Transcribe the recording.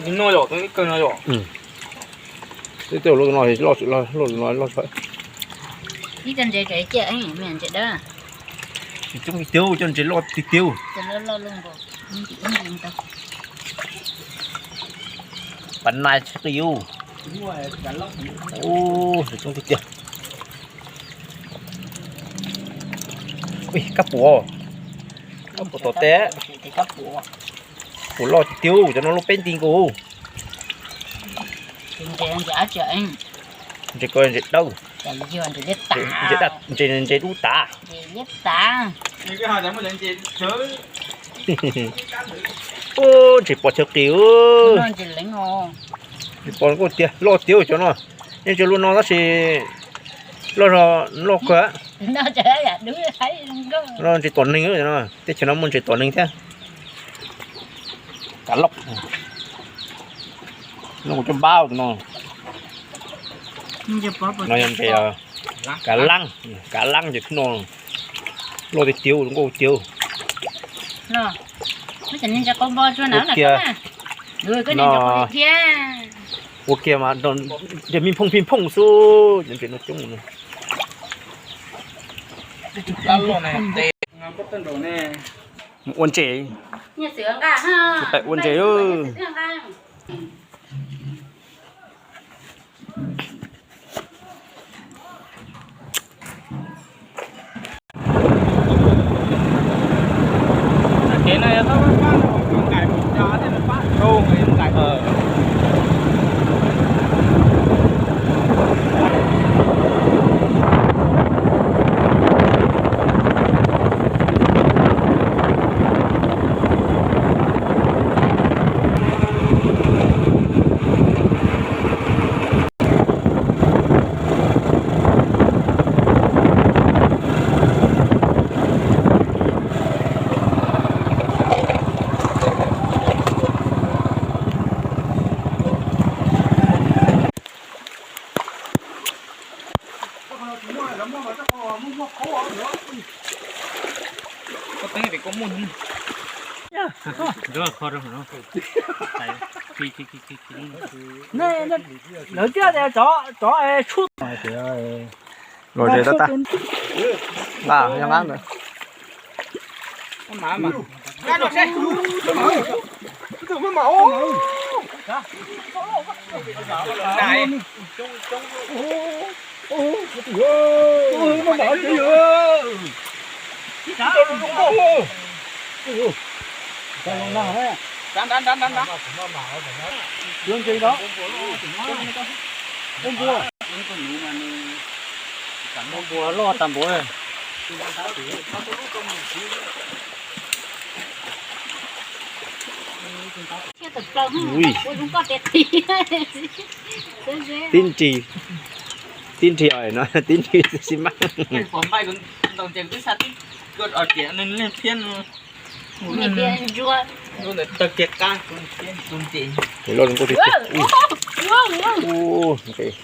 No yom, ib kawg no yom. Tej tej loj no, loj loj no loj. Ib co ntses tseem ciaj, ntses dawb. Tsis coob tiag tiag, cov ntses loj tiag tiag. Pas nais tsis qis. Ub, tsis coob tiag tiag. Kab puas, kab puas tom teb. Puas loj tiag tiag, cov no loj peb nti nkaus. Ntses ko ntses dawb, ntses dub tas. Ub, ntses pos chaw qis. Ntses pos nkauj tiag, loj tiag cov no. Yeej tsis luaj no tab sis loj, loj kawg. No ntses tom neeg, teb chaws no muaj ntses tom neeg thiab. Kav lauj, no kuv coj npab no. No yog ntses kav laab, kav laab ces no loj tiag tiag, nkauj tiag. Ua kiag mas ntses me phooj phi phooj xwb, ntses no coob. Mus ua ntses, ua ntses. Lawv thiaj tias tsov, tsov tshub. Los ze tab tag. Nqa, nqa ntawd. Npua loj tas npaum. Tib nrig, tib nrig no, tib nrig xi mab. Loj zoo nkauj tiag tiag.